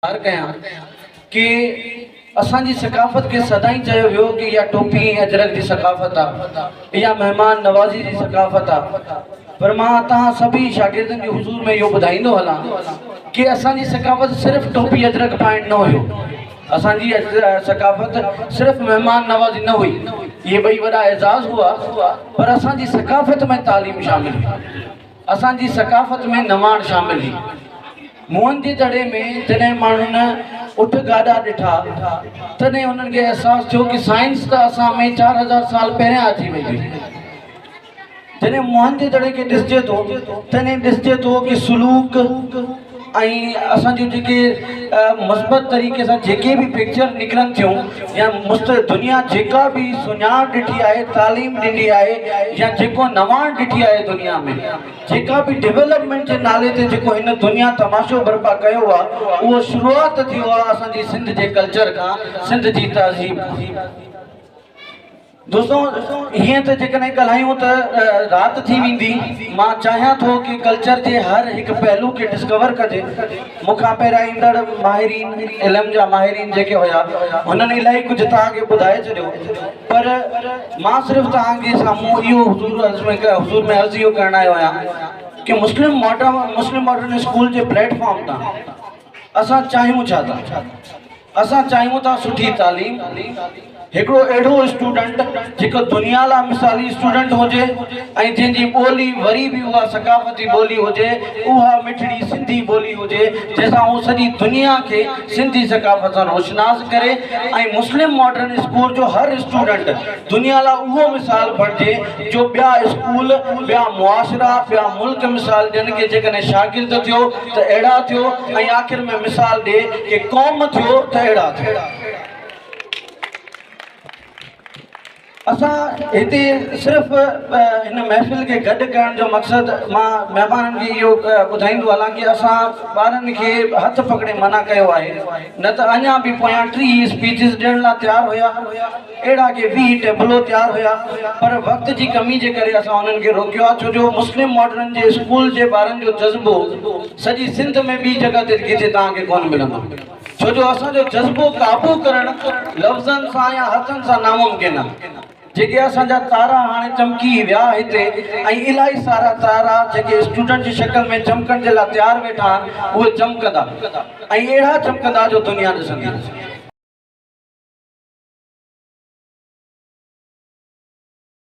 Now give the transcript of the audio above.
اظهار ڪيان ڪي اسان جي ثقافت کي سدائين چيو ويو ڪي اها ٽوپي ۽ اجرڪ جي ثقافت آ اها مهمان نوازي جي ثقافت آ پر مان توهان سڀئي شاگردن جي حضور ۾ اهو ٻڌائيندو هلان ڪي اسان جي ثقافت صرف ٽوپي اجرڪ پائڻ نه هيو اسان جي ثقافت صرف مهمان نوازي نه هئي اهي ٻئي وڏا اعزاز هئا پر اسان جي ثقافت ۾ تعليم شامل هئي. اسان جي ثقافت ۾ نواڻ شامل هئي. موهن جي دڙي ۾ جڏهن ماڻهن اٺ گاڏا ڏٺا، تڏهن انهن کي احساس ٿيو ڪي سائنس ته اسان ۾ 4000 سال پهريان اچي وئي هئي. جڏهن موهن جي دڙي کي ڏسجي ٿو، تڏهن ڏسجي ٿو ڪي سلوڪ ۽ اسان جون جيڪي مثبت طريقي سان جيڪي به پڪچر نڪرن ٿيون يا مست دنيا جيڪا به سڃاڻ ڏٺي آهي، تعليم ڏني آهي يا جيڪو نواڻ ڏٺي آهي دنيا ۾ جيڪا به ڊولپمينٽ جي نالي تي جيڪو هن دنيا تماشو برپا ڪيو آهي اهو شروعات ٿيو آهي اسان جي سنڌ جي ڪلچر کان، سنڌ جي تهذيب کان. دوستو هيئن ته جيڪڏهن ڳالهايون ته رات ٿي ويندي، مان چاهيان ٿو ڪي ڪلچر جي هر هڪ پهلو کي ڊسڪور ڪجي، مون کان پهريان ايندڙ ماهرين علم جا ماهرين جيڪي هيا هنن الاهي ڪجهه توهان کي ٻڌائي ڇڏيو پر مان صرف توهان جي سامهون اهو حضور عرض ۾ حضور ۾ عرض اهو ڪرڻ آيو آهيان ڪي مسلم ماڊرن مسلم ماڊرن اسڪول جي پليٽ فارم تان اسان چاهيون ڇا ٿا؟ اسان چاهيون ٿا سٺي تعليم، هڪڙو اهڙو اسٽوڊنٽ جيڪو دنيا لا مثالي اسٽوڊنٽ هجي ۽ جنهن جي ٻولي وري به اها ثقافتي ٻولي هجي، اها مٺڙي سنڌي ٻولي هجي جنهن سان هو سڄي دنيا کي سنڌي ثقافت سان روشناس ڪري ۽ مسلم ماڊرن اسڪول جو هر اسٽوڊنٽ دنيا لا اهو مثال بڻجي جو ٻيا اسڪول، ٻيا معاشرا، ٻيا ملڪ مثال ڏين ڪي جيڪڏهن شاگرد ٿيو ته اهڙا ٿيو ۽ آخر ۾ مثال ڏي ڪي قوم ٿيو ته اهڙا ٿيو. اسان هتي صرف هن محفل کي گڏ ڪرڻ جو مقصد مان مهمانن کي اهو ٻڌائيندو هلان ڪي اسان ٻارن کي هٿ پڪڙي منع ڪيو آهي نه ته اڃا به پويان 30 اسپيچز ڏيڻ لا تيار هيا. اهڙا ڪي 20 ٽيبلو تيار هيا پر وقت جي ڪمي جي ڪري اسان انهن کي روڪيو آهي ڇو جو مسلم ماڊرن جي اسڪول جي ٻارن جو جذبو سڄي سنڌ ۾ ٻي جڳهه تي ڪٿي توهان کي ڪونه ملندو ڇو جو اسان جو جذبو قابو ڪرڻ لفظن سان يا هٿن سان ناممڪن آهي جيڪي اسان جا تارا هاڻي چمڪي ويا هتي ۽ الاهي سارا تارا جيڪي اسٽوڊنٽ جي شڪل ۾ چمڪڻ جي لاء تيار ويٺا آهن اهي چمڪندا ۽ اهڙا چمڪندا جو دنيا ڏسندي.